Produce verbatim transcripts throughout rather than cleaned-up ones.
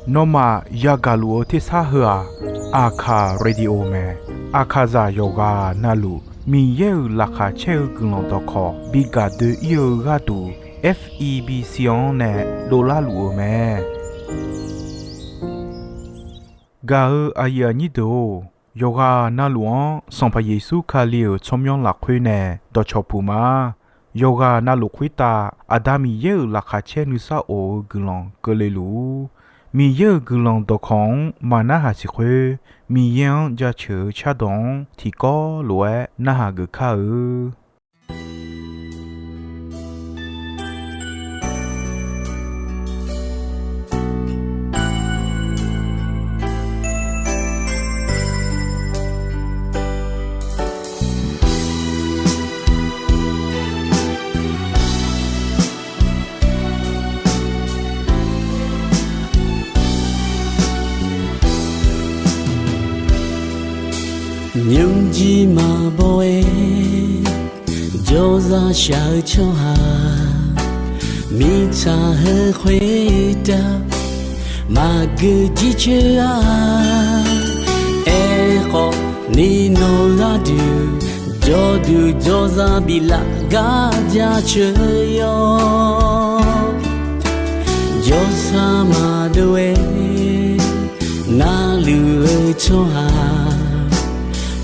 Nawmaf yagaq luf-eu tersar heu-aq, Aqkaq Radio mae. Aqkaqzaq yawqghaq navluf Miqyaer-euq laqkhaq caer-eu guiqlanq dawqkawq bi gaq doe-ir-eu gharduq, F E B C-anr nae dovlar luf-eu mae. Gaq-eu aqyuif aqnyir deuq-or, yawqghaq navluf-anr Sanqpaq Yeqsur Kali-euq tsawrmyanr lafkhoer nae dawqcawq puq ma. Yawqghaq navluf khoertav Aqda Miqyaer-euq laqkhaq caer nuisar of-eu guiqlanq keuvle luf-ur. Miqyaer-euq guiqlanq dawqkawq-anr maqnarhaq siq khoer, Miqyaer-anr jaceuq-eu cardawq-anr tiqkawv lof-aer narhaq geuf kar-eu. Nymrjir maqbaw-aer jawrzaq shaq-eu tsawrhaq, mirtsaq heu khoertav maqgeu jircoer-a. Aerkhawf ni nawq gharduq jawrduq jawrzaq biflaf gar jaceuq yawr. Jawrsar maqdov-aer narluf-eu tsawrhaq,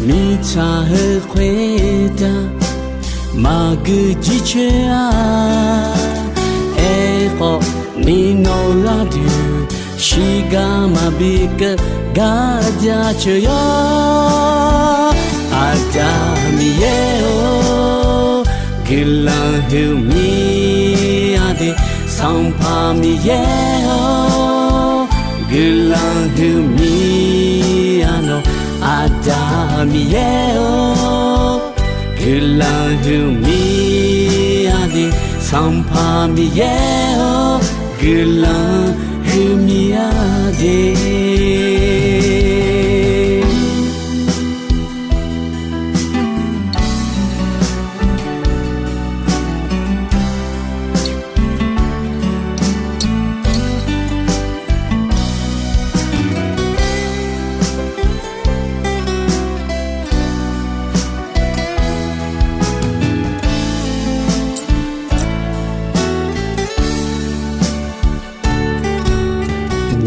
mirtsaq heu khoertav maqgeu jircoer-a. Aerkhawf ni nawq gharduq shiqgar maqbi keuv gar jaceuq yawr. Aqda Miqyaer-or, guiqlanq huiqmir-a de. Sanqpaq Miqyaer-or, guiqlanq huiqmir-a nawq. Aqda Miqyaer-or, guiqlanq huiqmir-a de. Sanqpaq Miqyaer-or, guiqlanq huiqmir-a de.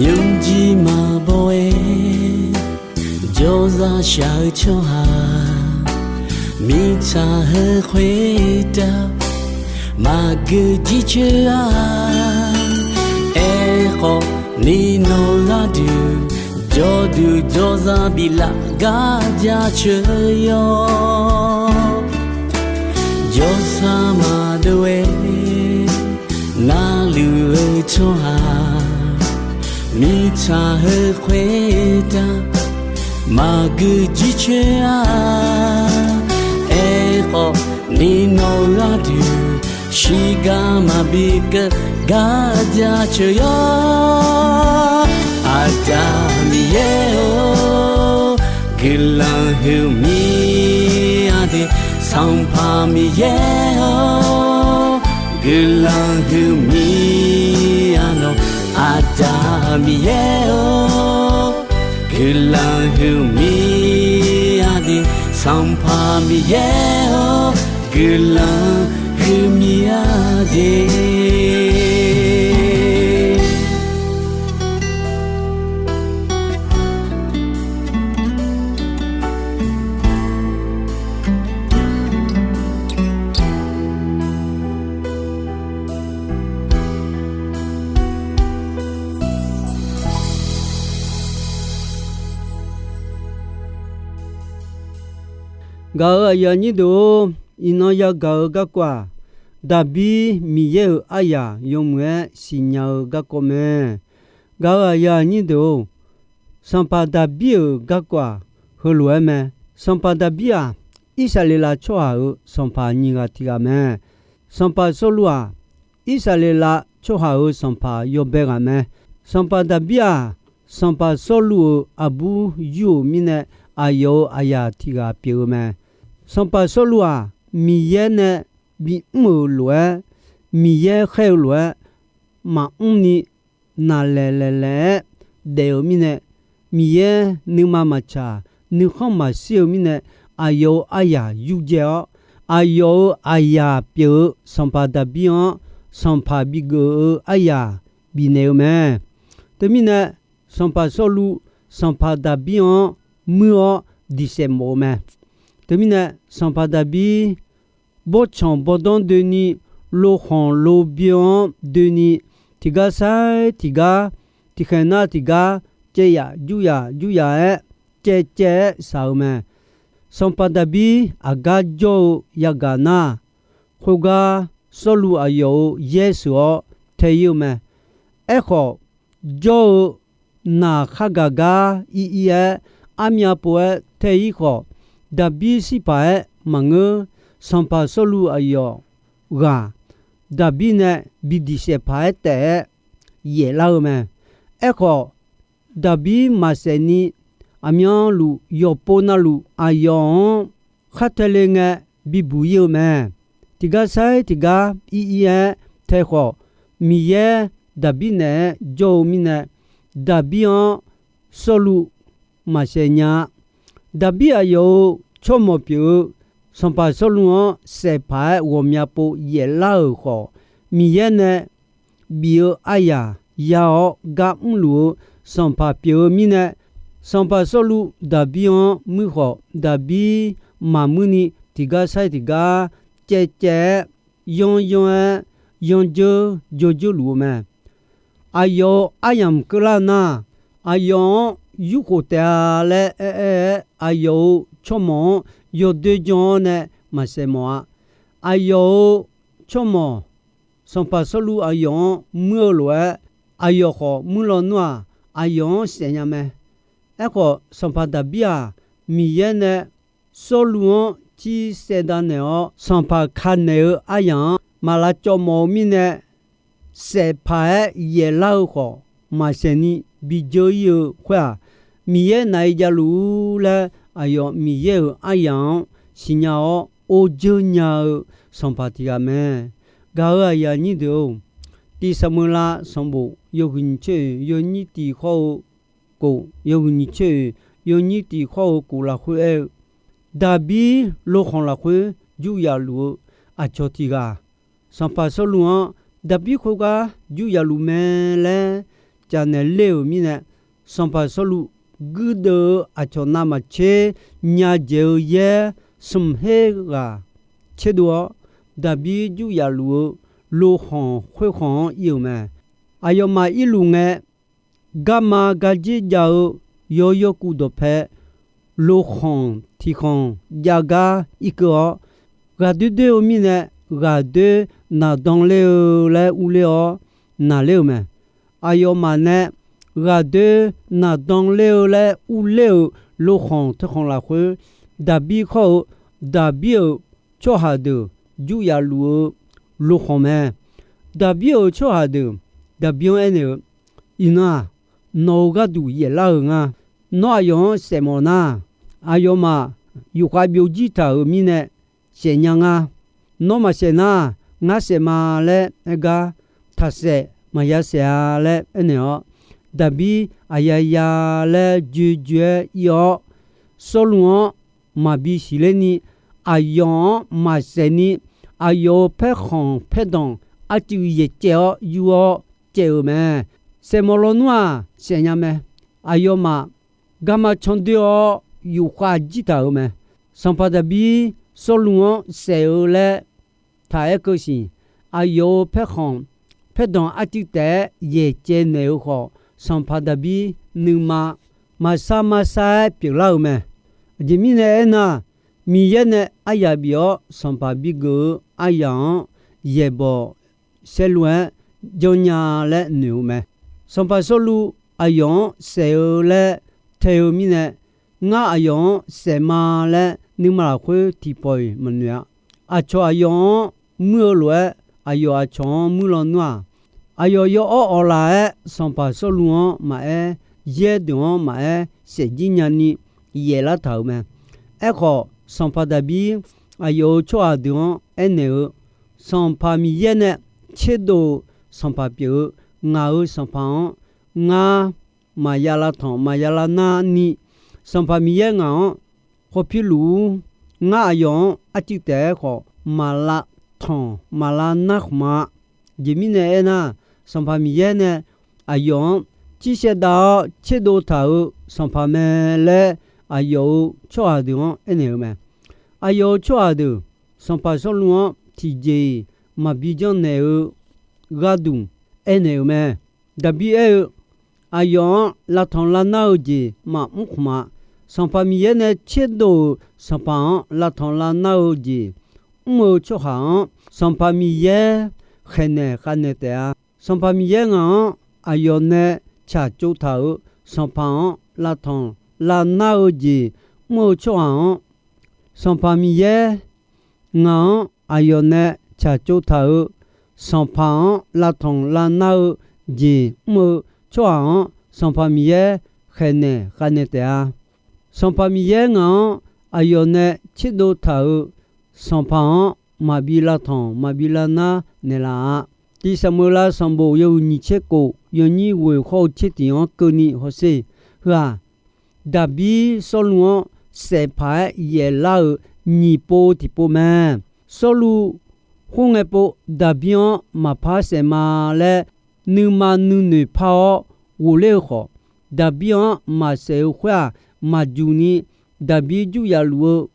Nymrjir maqbaw-aer jawrzaq shaq-eu tsawrhaq, mirtsaq heu khoertav maqgeu jircoer-a. Aerkhawf ni nawq gharduq jawrduq jawrzaq biflaf gar jaceuq yawr. Jawrsar maqdov-aer narluf-eu tsawrhaq, mirtsaq heu khoertav maqgeu jircoer-a. Aerkhawf ni nawq gharduq shiqgar maqbi keuv gar jaceuq yawr. Aqda Miqyaer-or, guiqlanq huiqmir-a de. Sanqpaq Miqyaer-or, guiqlanq huiqmir-a nawq. Aqda Miqyaer-or, guiqlanq huiqmir-a de. Sanqpaq Miqyaer-or, guiqlanq huiqmir-a de. Gaq-euq aqyuif aqnyir deuq-or, iqnan yagaq-eu garkawv-aq, Daqbir Miqyaer-euq aryaq yawmuiq-aer siqnya-eu garkawv mae. Gaq-euq aqyuif aqnyir deuq-or, Sanqpaq Daqbir-euq garkawv-aq, heulof-aer mae. Sanqpaq Daqbir-aq, Irsaqleqlav tsawrhaq-euq sanqpaq nyiq ghaq tiq ghaq mae. Sanqpaq Sawrluv-aq, Irsaqleqlav tsawrhaq-euq sanqpaq yawbae ghaq mae. Sanqpaq Daqbir-aq, Sanqpaq Sawrluv-euq aqbur yur-euq mirnae, aqyawf-euq aqyaq tiq ghaq pyeuf-eu mae. Sanqpaq Sawrluv-aq, Miqyaer nae bimr-euq lof-aer, Miqyaer khaer-eu lof-aer, maqmr ni naqlaeq laeqlaeq-aer daef-eu mirnae, Miqyaer nuima maqtsaq, nuikhanr maqshir-eu mirnae, aqyawf-euq aryaq yurdzae-awr, aqyawf-euq aqyaq pyeuf-eu sanqpaq Daqbir-anr sanqpaq bigeuf-eu aryaq bifnaeq-eu mae. Teumirnae, sanqpaq Sawrluv sanqpaq Daqbir-anr muir-awr diqsaef mawf-eu mae. Teumirnae, sanqpaq Daqbir bawrtsanq bawrdanr doeni, lokhanq lobyan-anr doeni, tiqgar sair tiqgar, tiqkhaeq nar tiqgar, caev yaf jur yaf jur yaf-aer, caev caev-aer shaq-eu mae. Sanqpaq Daqbir aqgar jawr-eu yagaq nar, khoergar Sawrluv aqyawf-euq yaer sheuq-awr tae ir-eu mae. Aerkhawf, jawr-eu naq khar gaq gar ir ir-aer, armyav pov-aer tae ir khawf, Daqbir shir paq-aer maqngeur. Sanqpaq Sawrluv aqyawf ghaq Daqbir nae bi diqsaef paq-aer taef-aer yaeflar-eu mae. Aerkhawf, Daqbir maqsaef ni, aqmyanluf yawqpov navluf aqyawf-anr khar tae le ngae bibuq ir-eu mae. Tiqgar sair tiqgar ir ir-aer tae khawf, Miqyaer Daqbir naeq-aer jawr-eu mirnae, Daqbir-anr Sawrluv maqsaef nya-a. Daqbir aqyawf-euq tsawrmawq pyeuf-eu sanqpaq Sawrluv-anr saef paq-aer ghawqmya pov yaeflar-euq khawf, Miqyaer nae bif-eu aryaq ya-awr gar mrluf-eu sanqpaq pyeuf-eu mirnae, sanqpaq Sawrluv Daqbir-anr muir khawf, Daqbir maqmuir ni tiqgar sair tiqgar caev caev-aer, yanr yanr-aer, yanr dzeur dzawr dzeur luf-eu mae. Aqyawf-euq aryamq keuvlar nar, aqyawf-anr yurkhof taef-a laer aer aer-aer, aqyawf-euq tsawrmawq-anr yawdoer jan-awr nae maqsaef mawf-a. Aqyawf-euq tsawrmawq, sanqpaq Sawrluv aqyawf-anr muir-eu lof-aer, aqyawf khawf muir lawnmr-aq, aqyawf-anr saef nya mae. Aerkhawf, sanqpaq Daqbir-aq, Miqyaer nae Sawrluv-anr cir saevdav naeq-awr, sanqpaq ka naeq-eu aryaq-anr maq lavcawv mawf-eu mirnae, saef paq-aer yaeflar-eu khawf, maqsaef ni bi dzeur ir-eu khoer-aq, Miqyaer naq-i javluf-ur laer, aqyawf Miqyaer-euq aryaq-anr siqnya-awr or dzeur nya-eu sanqpaq tiq ghaq mae. Gaq-euq aqyuif aqnyir deuq-or, tiq Saqmeuqlav sanqbof yawhuiq nyiq tser oeq yawnyir tiq khawr-eu kof, yawhuiq nyiq tser oeq yawnyir tiq khawr-eu kof lafkhoer aer-eu, Daqbir lokhanq lafkhoer jur yaf luf-eu aqcawq tiq ghaq, sanqpaq Sawrluv-anr Daqbir khoergar jur yaf luf mae laer caf naeq ler-euq mirnae, sanqpaq Sawrluv guirdeuv-eu aqcawq navmaqtser nya dzaeq-eu yaer smq her ghaq tserdov-awr, Daqbir jur yaf luf-eu lokhanq khoerkhanq-anr ir-euq mae. Aqyawfmaf irluf ngae, garma gardzer jav-eu yawr yawrkuv dawqpae lokhanq tiq khanq jav gar irkeuv-awr, ghaqdoer doer-eu mirnae, ghaqdoer naqdan ler-eu laer urler-awr naqler-euq mae. Aqyawfmaf nae ghaqdoer naqdan ler-eu laer urler-euq lokhanq teu khanq lafkhoer, Daqbir khawr-eu Daqbir-euq tsawrhaq deuq jur yaf luf-eu lokhanq mae. Daqbir-euq tsawrhaq deuq Daqbir-anr aernaeq-eu, Iqnan-aq, nawq-euq gharduq yaeflar-euq nga. Nawr aqyawf-anr saef mawf nar, aqyawfmaf yufkhav byovjir taq-euq mirnae saef nya nga. Nawr maqsaef nar, ngar saef ma laer aer gar, taqsaef maqya saef-a laer aernaeq-awr, Daqbir aqyaya laer joe joe-aer ir-awr, Sawrluv-anr maqbi siqler ni, aqyawf-anr maqsaef ni, aqyawf-euq paerkhanq paerdanq arcuiv yaeqcaev-awr yur-awr caev-euq mae. Saef mawf lawnmr-aq saef nya mae. Aqyawfmaf garma candoer-awr yufkhav jir taq-euq mae. Sanqpaq Daqbir Sawrluv-anr saef-eu laer taq-aer keuv siq. Aqyawf-euq paerkhanq paerdanq arcuiv taef-aer yaeqcaev naeq-eu khawf, sanqpaq Daqbir nuima maqsar maqsar-aer pyeuflar-eu mae. Aqjeq mirnae aernar, Miqyaer nae aryaq bif-awr sanqpaq bigeuf-eu aryaq-anr yaeqbawq saerlu-aer janrnya laer noeq-eu mae. Sanqpaq Sawrluv aqyawf-anr saef-eu laer tae-eu mirnae, ngar aqyawf-anr saef ma laer nuima lafkhoer tiqpawf-iq maqnoeq-a. Aqcawq aqyawf-anr muir-eu lof-aer, aqyawf aqcawq-anr muir lawnmr-aq, aqyawf yawawr awqlaf-aer sanqpaq Sawrluv-anr maqaer, yaer deuq-anr maqaer, saefjir nyani yaeflar taq-euq mae. Aerkhawf, sanqpaq Daqbir aqyawf-euq tsawrhaq deuq-anr aernaeq-eu, Sanqpaq Miqyaer nae tserdov-eu sanqpaq pyeuf-eu ngaq-euq sanqpaq-anr ngar maqya lavtanq maqya lavnar ni, Sanqpaq Miqyaer ngaq-anr khawf piluf-ur. Ngar aqyawf-anr arcuiv taef-aer khawf maq lavtanq maq lavnar khmq-a. Aqjeq mirnae aernar, Sanqpaq Miqyaer nae aqyawf-anr cirsaev dav-awr tserdov taq-euq sanqpaq mae laer aqyawf-euq tsawrhaq deuq-anr aernaeq-eu mae. Aqyawf-euq tsawrhaq deuq Sanqpaq Sawrluv-anr tiqjeq-iq maqbi janrnaeq-eu gharduq aernaeq-euq mae. Daqbir aer-eu, aqyawf-anr lavtanq lavnar-eu jeq maqmr khmq-a. Sanqpaq Miqyaer nae tserdov-euq sanqpaq-anr lavtanq lavnar-eu jeq mr-eu tsawrhaq-anr, Sanqpaq Miqyaer khaeqnaeq khavnaeq taef-a. Sanqpaq Miqyaer ngaq-anr aqyawf nae tsaqtsov taq-euq sanqpaq-anr lavtanq lavnar-eu jeq mr-eu tsawrhaq-anr, Sanqpaq Miqyaer ngaq-anr aqyawf nae tsaqtsov taq-euq sanqpaq-anr lavtanq lavnar-eu jeq mr-eu tsawrhaq-anr, Sanqpaq Miqyaer khaeqnaeq khavnaeq taef-a. Sanqpaq Miqyaer ngaq-anr aqyawf nae tserdov taq-euq sanqpaq-anr maqbi lavtanq maqbi lavnar naeqlaf-a. Tiq Saqmeuqlav sanqbof yawhuiq nyiq tser kof yawnyir ghoeq hawr-eu tser tiq-anr keuvni hawsher. Heu-aq, Daqbir Sawrluv-anr saef paq-aer yaeflar-euq nyiq pov tiqpov mae. Sawrluv khoerngae pov Daqbir-anr maqpar saef ma laer nuima nuinoeq par-awr ghofler-eu khawf, Daqbir-anr maqsaef-eu khoer-aq, maqjuq ni Daqbir jur yaf luf-eu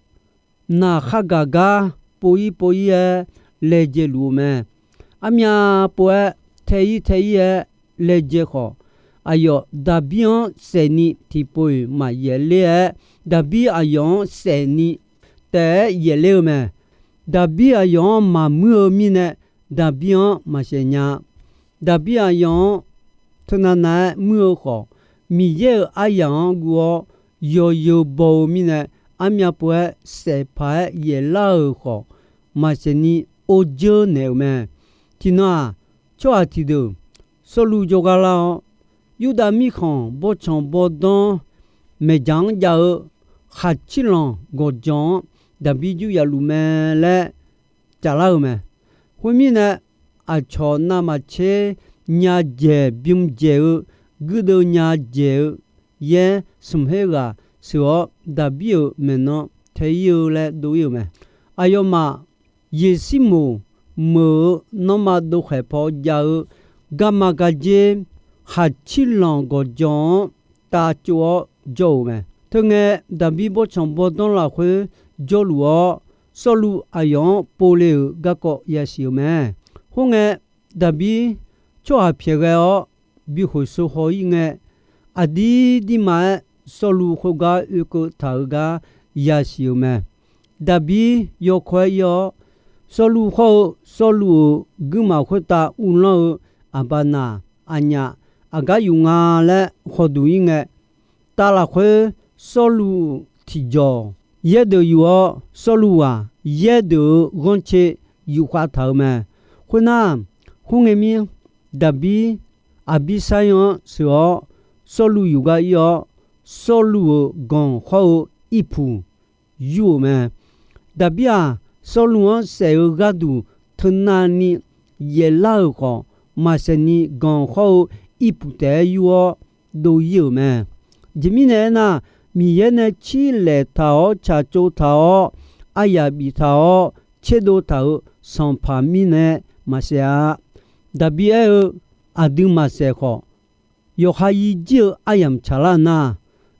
naq khar gaq gar pov-ir pov-ir-aer laejae luf-eu mae. Armyav pov-aer tae-ir tae-ir-aer laejae khawf, aqyawf Daqbir-anr saef ni tiqpov-iq maqyaef ler-aer, Daqbir aqyawf-anr saef ni taef-aer yaefler-eu mae. Daqbir aqyawf-anr maqmuir-eu mirnae, Daqbir-anr maqsaef nya. Daqbir aqyawf-anr teunav nav-aer muir-eu khawf, Miqyaer-euq aryaq-anr guv-awr yawzeu baw-eu mirnae, armyav pov-aer saef paq-aer yaeflar-euq khawf, maqsaef ni or dzeur naeq-euq mae. Tiqnan-aq, tsawrhaq tiqdeuq Sawrluv jawrgar lar-awr, Yurdav mirkhanq bawrtsanq bawrdanr maeqdzaq-anr jav-eu khaqcirlanq gawqjawq-anr Daqbir jur yaf luf mae laer caflar-eu mae. Khoermirnae, aqcawq navmaqtser nya dzaeq bym dzaeq-eu guirdeuv nya dzaeq-eu yaer smq her ghaq sheuq-awr, Daqbir-euq maeqnan tae-ir-eu laer dov-ir-euq mae. Aqyawfmaf Yeqsirmoq meuq-eu nanrma dovkhaeq paw jav-eu garma gardzer khaqcirlanq gawqjawq-anr tavtsov-awr jawr-euq mae. Teungae, Daqbir bawrtsanq bawrdanr lafkhoer jawrluf-awr, Sawrluv aqyawf-anr povle-euq garkawv yasiq-eu mae. Khoerngae, Daqbir tsawrhaq pyaeq ghae-awr bi khoeqseu haw-ir ngae, aqdir dirma-aer Sawrluv khoergar oekeuv taq-eu gar yasiq-euq mae. Daqbir yawkawr-aer ir-awr, Sawrluv hawr-eu Sawrluv-euq guirmaf khoertav uvlanr-eu aqbaqnaq aqnyaf aqgar yuf nga laer khawqduq ir ngae, tav lafkhoer Sawrluv tiqjawq yaerdeuq yuf-awr, Sawrluv ghaq yaerdeuq-eu ghanrcae yufkhav taq-euq mae. Khoernar, khoerngae mir Daqbir Aqbirsair-anr sheuq-awr, Sawrluv yufgar ir-awr, Sawrluv-euq ganq hawr-eu irpuq yur-euq mae. Daqbir-aq, Sawrluv-anr saef-eu gharduq teunavni yaeflar-euq khawf, maqsaef ni ganq hawr-eu irpuq taef-aer yur-awr dov-ir-euq mae. Aqjeq mirnae aernar, Miqyaer nae cirlaeq taq-awr tsaqtsov taq-awr aryaq biftaq-awr tserdov taq-euq sanqpaq mirnae maqsaef-a. Daqbir aer-eu, aqdui maqsaef khawf, yawqha yirjir-eu aryamq tsaqlar nar,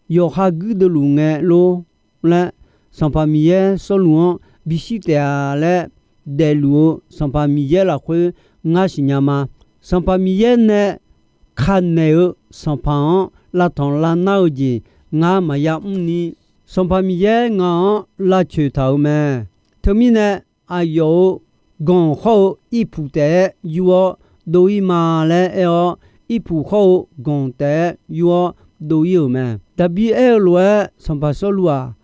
yawqha guirdeuv luf ngae lor laer, Sanqpaq Miqyaer Sawrluv-anr bishir taef-a laer daefluf-eu Sanqpaq Miqyaer lafkhoer ngar siqnya ma. Sanqpaq Miqyaer nae kanaeq-eu sanqpaq-anr lavtanq lavnar-eu jeq ngar maqya mr ni, Sanqpaq Miqyaer ngaq-anr lavcoeq taq-euq mae. Teumirnae, aqyawf-euq ganq hawr-eu irpuq taef-aer yur-awr dov-ir ma laer aer-awr, irpuq hawr-eu ganq taef-aer yur-awr dov-ir-euq mae. Daqbir aer-eu lof-aer, sanqpaq Sawrluv-aq,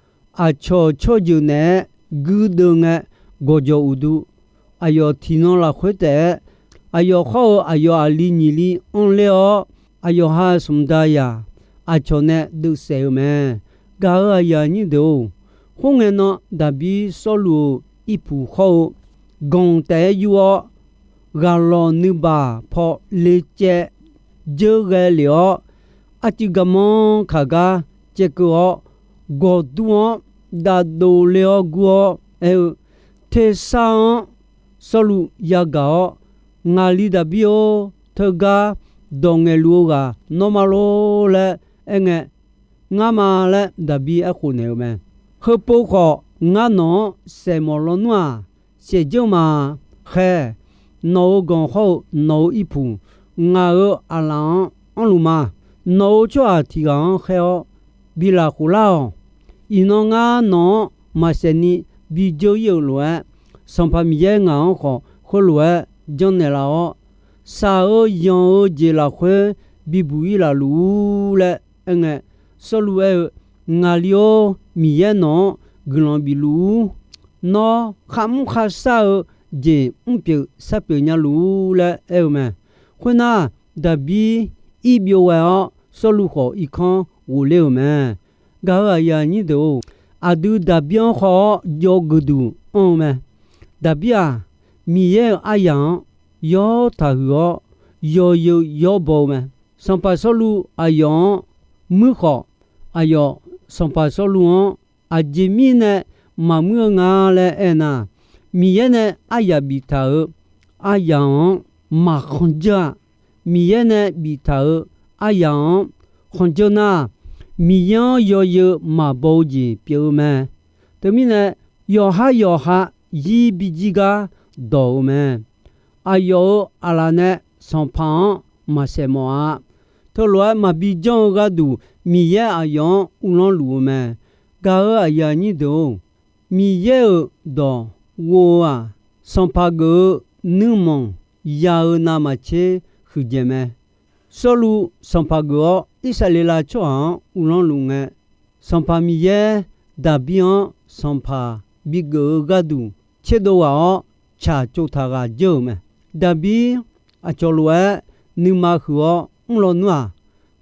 aqcawq tsawrjeuq naeq-aer guirdeuv ngae gawqjawq uqdu, aqyawf tiqnan lafkhoer taef-aer, aqyawf hawr-eu aqyawf aqli nyiq li anr ler-awr, aqyawf ha smq da yaq aqcawq nae deuvsaef-eu mae. Gaq-euq aqyuif aqnyir deuq-or, khoerngae nan Daqbir Sawrluv-euq irpuq hawr-eu ganq taef-aer yur-awr, ghaqlawq nuibaq paw lecaev dzeur ghae lef-awr, arcuiv garmanr kaq gar caevkeuv-awr, gawqdur-anr dav dovle-awr gur-awr aer-eu, Tersar-anr Sawrluv yagaq-awr, Ngaqli Daqbir-or, teugar dawq ngaeqluf-eu ghaq nawr ma lor laer aerngae, Ngar ma laer Daqbir aerkhof naeq-eu mae. Heupov khawf, ngar nawq-anr saeqmawf lawnmr-aq, saeqdzeur ma. Khaer, nawq-euq ganq hawr-eu nawq-euq irpuq, ngaq-euq aqlaf-anr anrluf ma. Nawq-euq tsawrhaq tiq ghaq-anr khaer-awr bi lafkhof lar-awq. Iqnan ngar nawq-anr maqsaef ni bidzeur ir-euq lof-aer, Sanqpaq Miqyaer ngaq-anr khawf heulof-aer janrnaeq laf-awr, shaq-eu yanq-eu jeq lafkhoer bibuq ir laf luf-ur laer aerngae, Sawrluv aer-eu, Ngaqli-or, Miqyaer nawq-anr guiqlanq bif luf-ur. Nawr kharmr kharshar-eu jeq mrpyeuf sharpyeuf nya luf-ur laer aer-eu mae. Khoernar, Daqbir ir byov ghae-awr, Sawrluv khawf irkanr ghofler-euq mae. Gaq-euq aqyuif aqnyir deuq-or, aqdui Daqbir-anr khawf-awr jawr geuduq anr-eu mae. Daqbir-aq, Miqyaer-euq aryaq-anr yawr taqhuiq-awr, yawzeu yawr baw-eu mae. Sanqpaq Sawrluv aqyawf-anr muir khawf, aqyawf Sanqpaq Sawrluv-anr aqjeq mirnae maqmuir-eu nga laer aernar, Miqyaer nae aryaq biftaq-euq aryaq-anr maqkhanq dzeur-a. Miqyaer nae biftaq-euq aryaq-anr khanq dzeur nar, Miqyaer-anr yawzeu maqbaw-eu jeq pyeuf-eu mae. Teumirnae, yawqhar yawqha zir bi jir gar dawq-eu mae. Aqyawf-euq aqlaf nae Sanqpaq-anr maqsaef mawf-a. Teulof-aer maqbi janr-eu gharduq Miqyaer aqyawf-anr uvlanr luf-eu mae. Gaq-euq aqyuif aqnyir deuq-or, Miqyaer-euq dawq ghov-eu-aq, Sanqpaq geuf-eu nuirmanq ya-eu navmaqtser huiqdzaeq mae. Sawrluv Sanqpaq geuf-awr Irsaqleqlav tsawrhaq-anr uvlanr luf ngae, Sanqpaq Miqyaer Daqbir-anr Sanqpaq bigeuf-eu gharduq tserdov ghaq-awr tsaqtsov taq ghaq dzeur-euq mae. Daqbir aqcawq lof-aer nuima huiq-awr mrlawnmr-aq,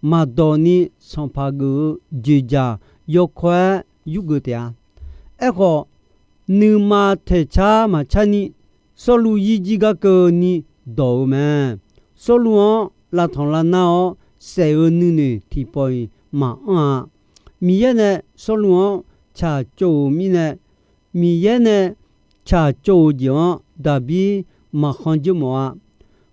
maqdawq ni Sanqpaq geuf-eu dzoeqdzaq yawkawr-aer yurgeuf taef-a. Aerkhawf, nuima taeqcar maqcar ni, Sawrluv zir jir gar keuvni dawq-eu mae. Sawrluv-anr lavtanq lavnar-awr saef-eu nuinoeq tiqpawf-iq maqanr-a. Miqyaer nae Sawrluv-anr tsaqtsov-euq mirnae, Miqyaer nae tsaqtsov-euq jeq-anr Daqbir maqkhanq dzeur mawf-a.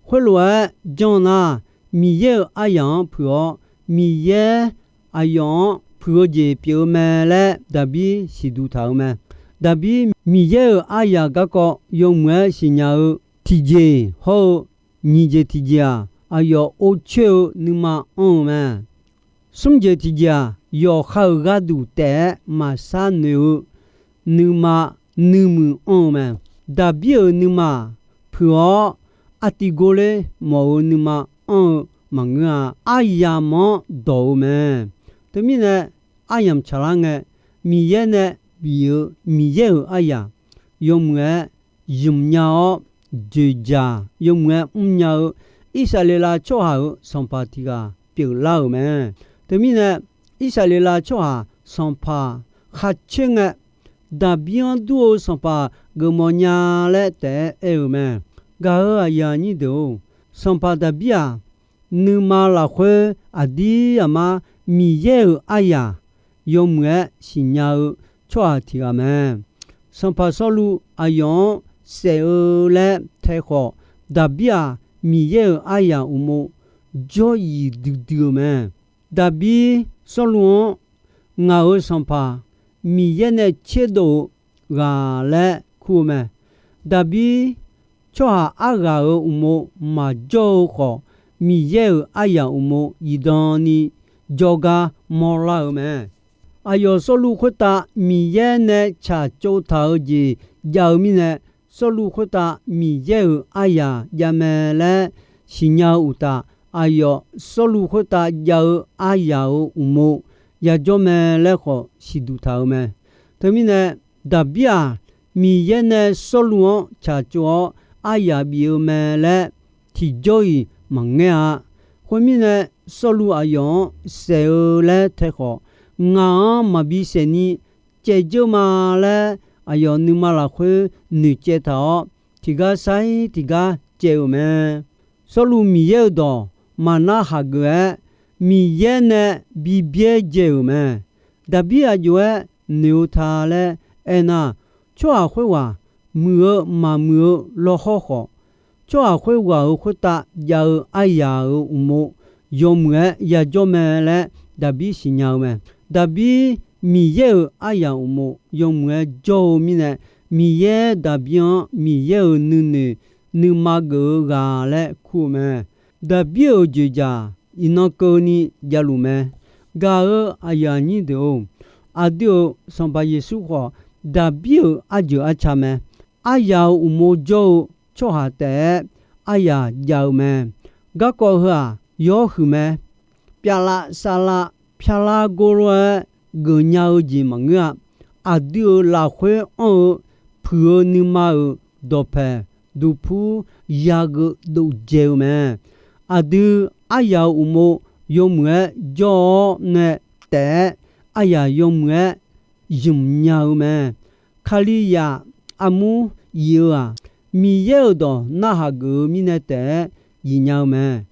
Khoerlof-aer janr nar, Miqyaer-euq aryaq-anr puiq-awr, Miqyaer aqyawf-anr puiq-eu jeq pyeuf-eu mae laer Daqbir siqduq taq-euq mae. Daqbir Miqyaer-euq aryaq garkawv yawmuiq-aer siqnya-eu tiqjeq hawr-eu nyiq jeq tiqjeq-aq, aqyawf or coer-eu nuima anr-eu mae. Smr jeq tiqjeq-aq, yawqha-euq gharduq taef-aer maqshar noeq-eu nuima nuimuiq anr-eu mae. Daqbir-euq nuima-aq, puiq-awr artiv gor ler mawf-eu nuima anr-eu maqngeur-a. Aryamq-anr dawq-eu mae. Teumirnae, aryamq tsaqlar ngae, Miqyaer nae bif-eu Miqyaer-euq aryaq yawmuiq-aer zmq nya-awr, dzoeqdzaq yawmuiq-aer mrnya-eu Irsaqleqlav tsawrhaq-euq sanqpaq tiq ghaq pyeuflar-euq mae. Teumirnae, Irsaqleqlav tsawrhaq sanqpaq khar coer ngae, Daqbir-anr dur-eu sanqpaq geufmawf nya laer taef-aer aer-euq mae. Gaq-euq aqyuif aqnyir deuq-or, sanqpaq Daqbir-aq, nuima lafkhoer aqdir aqmar Miqyaer-euq aryaq yawmuiq-aer siqnya-eu tsawrhaq tiq ghaq mae. Sanqpaq Sawrluv aqyawf-anr saef-eu laer tae khawf, Daqbir-aq, Miqyaer-euq aryaq uqmov jawr-iq duidui-eu mae. Daqbir Sawrluv-anr ngaq-euq sanqpaq Miqyaer nae tserdov-eu ghaq laer kur-eu mae. Daqbir tsawrhaq arghaq-euq uqmov maqjawr-eu khawf, Miqyaer-euq aryaq uqmov zifdan ni jawrgar mawrlar-eu mae. Aqyawf Sawrluv khoertav Miqyaer nae tsaqtsov taq-eu jeq jav-eu mirnae, Sawrluv khoertav Miqyaer-euq aryaq javmae laer siqnya-eu uqtaf, aqyawf Sawrluv khoertav jav-eu aryaq-euq uqmov yajawr mae laer khawf siqduq taq-eu mae. Teumirnae, Daqbir-aq, Miqyaer nae Sawrluv-anr tsaqtsov-awr aryaq bif-eu mae laer tiqjawr-iq maqngaer-a. Khoermirnae, Sawrluv aqyawf-anr saef-eu laer tae khawf, ngaq-anr maqbi saef ni caevdzeur ma laer aqyawf nuima lafkhoer noeqcaev taq-awr, tiqgar sar-ir tiqgar caev-euq mae. Sawrluv Miqyaer-euq dawq maqnar hageuf-aer, Miqyaer nae bi byaerdzae-euq mae. Daqbir aqjox-aer noeq-eu ta laer aernar, tsawrhaq khoerghaq muiq-eu maqmuiq-eu lawkhawr khawf, tsawrhaq khoerghaq-euq khoertav jav-eu aryaq-euq uqmov yawmuiq-aer yajawr mae laer Daqbir siqnya-eu mae. Daqbir Miqyaer-euq aryaq uqmov yawmuiq-aer jawr-eu mirnae, Miqyaer Daqbir-anr Miqyaer-euq nuinoeq nuima geuf-eu ghaq laer kur-eu mae. Daqbir-euq dzoeqdzaq iqnan keuvni javluf mae. Gaq-eu aqyuif aqnyir deuq-or, aqdui-euq Sanqpaq Yeqsur khawf, Daqbir-euq arjeuq arca mae. Aryaq-euq uqmov jawr-eu tsawrhaq taef-aer aryaq jav-eu mae. Garkawv heu-aq, yawr huiq mae. Pyavlav savlav pyavlar gor lof-aer geufnya-eu jeq maqngeur-a. Aqdui-euq lafkhoer anr-eu puiq-eu nuima-euq dawqpaeq duqpur yageuf dovdzae-eu mae. Aqdui aryaq-euq uqmov yawmuiq-aer jawr-awr nae taef-aer aryaq yawmuiq-aer zmq nya-eu mae. Kalizaq armur yif-eu-aq, Miqyaer-euq dawq narhaq geuf-eu mirnae taef-aer yif nya-eu mae.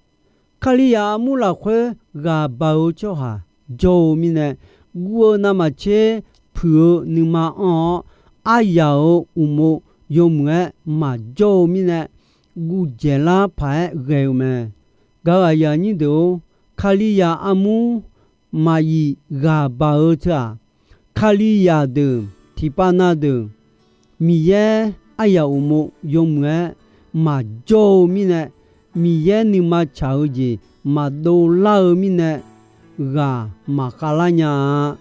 Kalizaq armur lafkhoer ghaq baq-eu tsawrhaq jawr-eu mirnae, guv-eu navmaqtser puiq-eu nuima anr-awr, aryaq-euq uqmov yawmuiq-aer maqjawr-eu mirnae, guv dzaeqlar paq-aer ghae-eu mae. Gaq-euq aqyuif aqnyir deuq-or, Kalizaq armur maqyif ghaq baq-eu teu-aq, Kalizaq deuq tiqpav na deuq Miqyaer aryaq uqmov yawmuiq-aer maqjawr-eu mirnae, Miqyaer nuima tsaq-eu jeq maqdov lar-eu mirnae, ghaq maqkhav lar nya-a.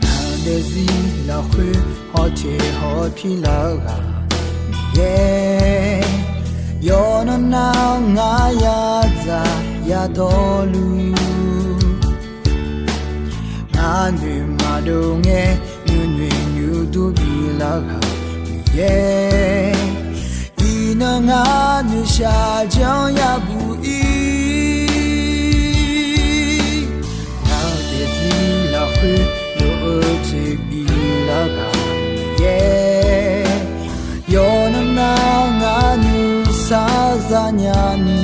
Ngaq daefzir lafkhoer hawteq hawpir lar-eu ghaq Miqyaer, yawqnan nar ngar yadzaq yadawrluf, ngar noeqma dov ngae nuinoeq nuidur bilar ghaq Miqyaer, iqnan ngar noeqshaq janr yabuq ir. Ngaq daefzir lafkhoer lof-eu toeqbif lar ghaq Miqyaer, yawqnan nar ngar nuisar zanya ni,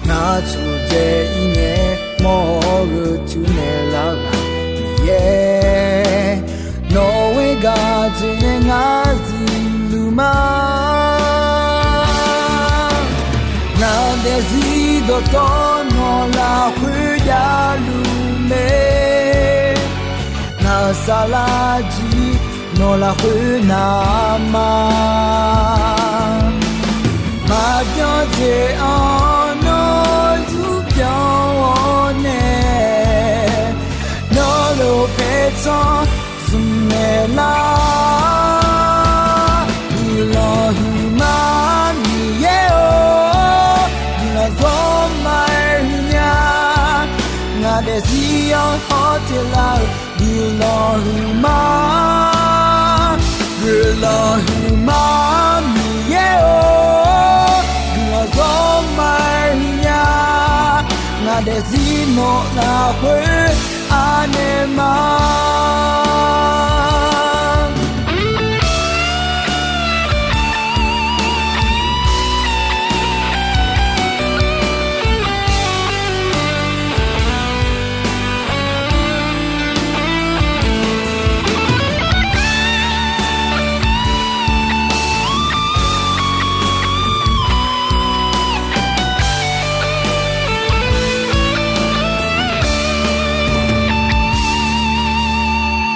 ngar tmqdzae ir ngae mawr-eu teunaeq lar ghaq Miqyaer, nawq-eu gaq dzoeqnae ngar zifluf ma. Ngaq daefzir dawqtawv nawq lafkhoer javluf mae. Ngaq-euq saflar jir nawq lafkhoer navma, maqbyan jeq-anr nawr zurbyan-awr nae, nawr lof paertsanr zmqnaeq lar. Guiqlanq huiqma Miqyaer-or, guiqlanq zawr ma-aer huiqnya. Ngaq daefzir-anr hawteq lar-eu guiqlanq huiqma, guiqlanq huiqma Miqyaer-or, guiqlanq zawr ma-aer huiqnya. Ngaq daefzir nawq lafkhoer anaeq ma.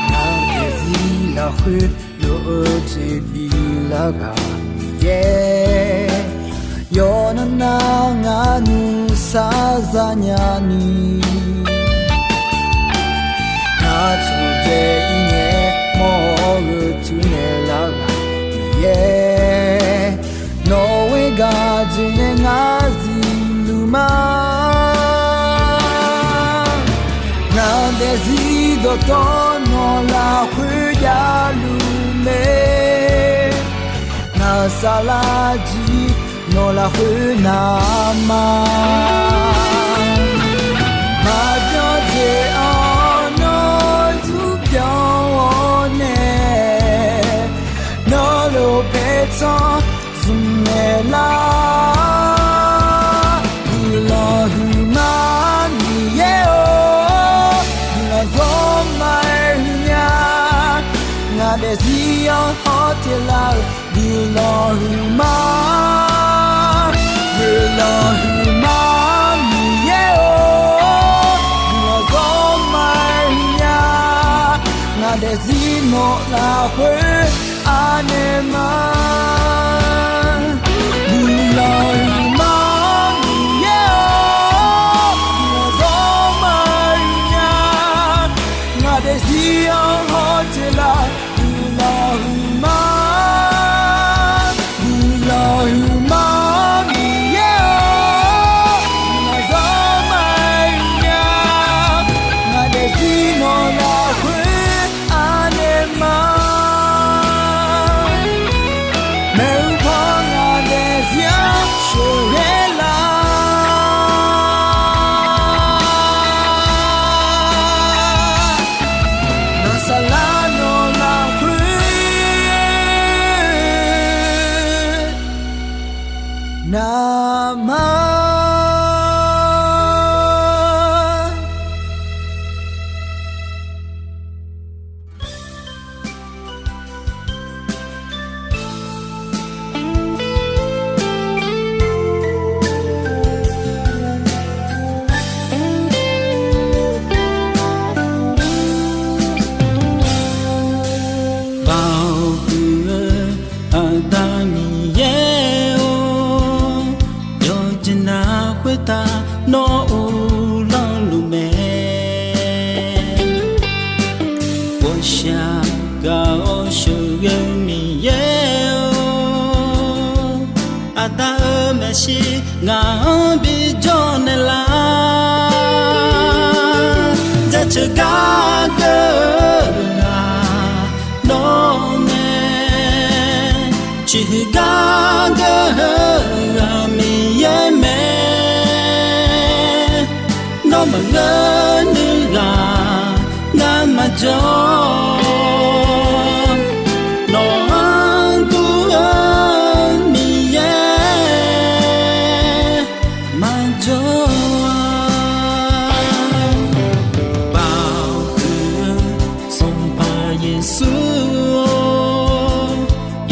Ngaq daefzir lafkhoer lof-eu toeqbif lar ghaq Miqyaer, yawqnan nar ngar nuisar zanya ni, ngar tmqdzae ir ngae mawr-eu teunaeq lar ghaq Miqyaer, nawq-eu gaq dzoeqnae ngar zifluf ma. Ngaq daefzir dawqtawv nawq lafkhoer javluf mae. Ngaq Saqlaq jeq nawq lafkhoer navma, maqbyan jeq-anr nawr zurbyan-awr nae, nawr lof paertsanr zmq naeqlar. Guiqlanq huiqma Miqyaer-or, guiqlanq zawrma-aer huiqnya. Ngaq daefzir-anr hawteq lar-euq guiqlanq huiqma. Guiqlanq huiqma Miqyaer-or, guiqlanq zawrma-aer huiqnya. Ngaq daefzir nawq lafkhoer anaeq ma. Guiqlanq huiqma Miqyaer-or, guiqlanq zawrma-aer huiqnya. Ngaq daefzir-anr hawteq lar guiqlanq huiqma. Guiqlanq huiqma Miqyaer-or, guiqlanq zawrma-aer huiqnya. Ngaq daefzir nawq lafkhoer anaeq ma. Maeqhu paw ngaq daefzir-anr sheuqghae lar. Naqsaqlar nawq lafkhoer navma. Baoq huiq-eu Aqda Miqyaer-or, yawqjeq navluf khoertav nawr uvlanr luf mae. Ghawqshaq gaq-awr sheuqghae-eu Miqyaer-or, Aqda-euq maeqshi ngaq-anr bi jawrnaeq lar. Jaceuq gar geur-eu ghaq nawr mae. Ciqhuiq gar geur-eu ghaq Miqyaer mae. Nawr maqngeur nuiv ghaq ngar maqjawr-awq. Nawq-anr dur-eu Miqyaer maqjawr-a. Baoq huiq-eu Sanqpaq Yeqsur-or,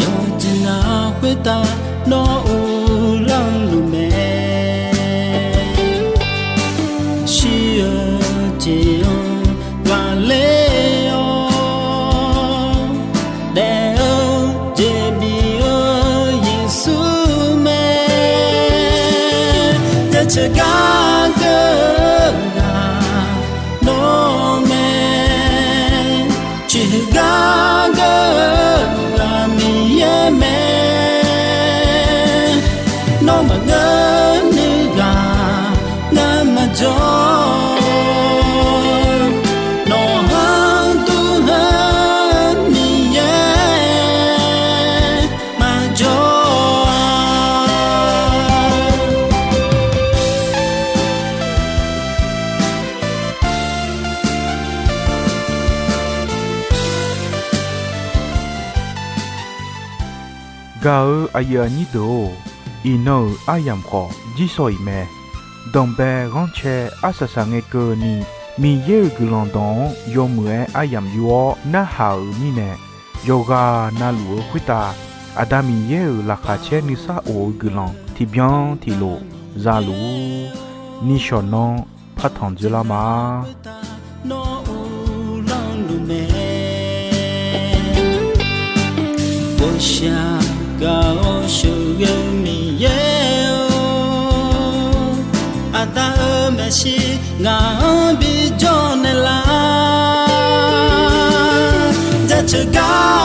yawqjeq navluf khoertav nawr uvlanr luf mae. Shir-eu jeq-anr ghaqler-awr, daef-eu jeq bif-eu Yeqsur mae. Jaceuq gar geur-eu ghaq nawr mae. Ciqhuiq gar geur-eu ghaq Miqyaer mae. Nawr maqngeur nuiv ghaq ngar maqjawr-awq. Nawq-anr dur-eu Miqyaer maqjawr-a. Gaq-eu aqyuif aqnyir deuq-or, iqnan-euq aryamq khawf jirsawq iq mae. Danqbae ghanrcae arsaq saqngae keuvni, Miqyaer-euq guiqlanq dawq-anr yawmuiq-aer aryamq yur-awr narhaq-euq mirnae, yawqghaq navluf-eu khoertav Aqda Miqyaer-euq laqkhaq caer nuisar of-eu guiqlanq tiqbyan tiqlof zaluf-ur. Nishawq nanr partanq dzeurlar ma. Nawr uvlanr luf mae. Ghawqshaq gaq-awr sheuqghae-eu Miqyaer-or, Aqda-euq maeqshi ngaq-anr bi jawrnaeq lar. Jaceuq gar